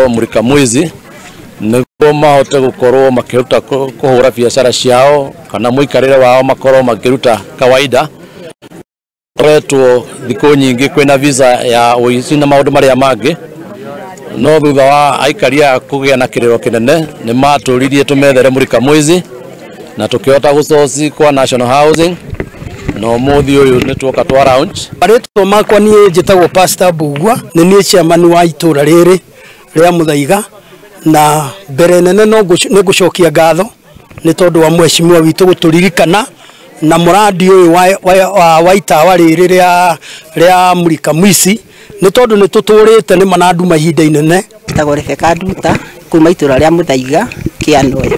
ĩgwĩtwo Mulika Mwizi nĩguo mahote gũkorwo makĩruta kũhũra biacara ciao kana mũikarĩre wao makorwo makĩruta kawaida. Koretwo thikũ nyingĩ kwĩna visa ya ũici na maũndũ marĩa mangĩ, no thutha wa aikari aya kũgĩa na kĩrĩro kĩnene nĩ matũririe tũmethere Mulika Mwizi na tũkĩhota gũcoci kwa National Housing na ũmũthĩ ũyũ nĩ tuoka twa launch. Marĩtwa makwa niĩ njĩtagwo Pastor Mbugua, nĩ niĩ chairman wa itũra rĩrĩ rĩa Muthaiga, na mbere nene no nĩ ngũcokia ngatho nĩ tondũ wa mheshimiwa witũ gũtũririkana na mũrandi ũyũ wa itawa rĩrĩ rĩa Mulika Mwizi, nĩ tondũ nĩ tũtũrĩte nĩ manandu mahinda inene. Njĩtagwo Rebecca Nduta kuma itũra rĩa Muthaiga Kĩanũĩ.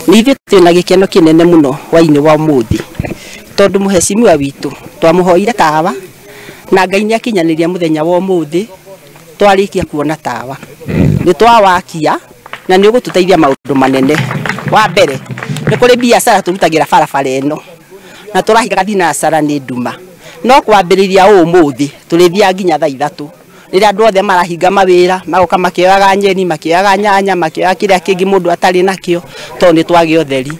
Nĩ ithuĩ twĩna gĩkeno kĩnene mũno hwainĩ wa ũmũthĩ tondũ mũhecimiwa witũ twamũhoire tawa na Ngai nĩ akinyanĩria mũthenya wa ũmũthĩ twarĩkia kuona tawa nĩ twawakia na nĩ ũgũtũteithia maũndũ manene. Wa mbere nĩ kũrĩ biacara tũrutagĩra barabara ĩno na tũrahingaga thinacara nĩ nduma, no kwambĩrĩria ũmũthĩ tũrĩthiaga nginya thaa 3 rĩrĩa andũ othe marahinga mawĩra magoka makĩoyaga nyeni, makĩoyaga nyanya, makĩoyaga kĩrĩa kĩngĩ mũndũ atarĩ nakĩo tondũ nĩ twagĩa ũtheri.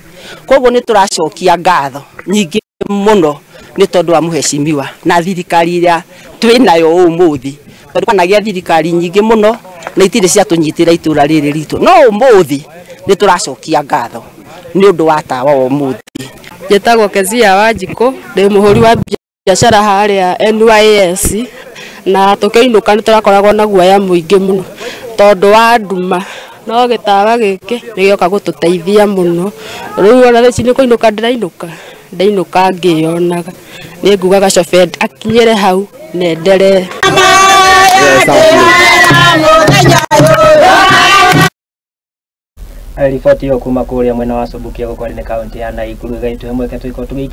Koguo nĩ tũracokia ngatho nyingĩ mũno nĩ tondũ wa mũhecimiwa na thirikari ĩrĩa twĩnayo ũmũthĩ, tondũ kwanagĩa thirikari nyingĩ mũno na itirĩ ciatũnyitĩra itũra rĩrĩ ritũ, no ũmũthĩ nĩ tũracokia ngatho nĩ ũndũ wa tawa wa ũmũthĩ. Njĩtagwo Kezia Wanjikũ, ndĩ mũhũri wa biacara harĩa NYS, na tũkĩinũka nĩ tũrakoragwo na guoya mũingĩ mũno tondũ wa nduma, no gĩtawa gĩkĩ nĩ gĩoka gũtũteithia mũno. Rĩu ona thaa ici nĩ kũinũka ndĩrainũka, ndainũka ngĩyonaga, nĩ ngugaga cobe akinyĩre hau nenderee. Riboti ĩyo kuma kũrĩa mwena wa Subukia gũkũ nĩ kaunti ya Nakuru ĩgaitũhe mweke tũgĩkorwo tũgĩikĩria.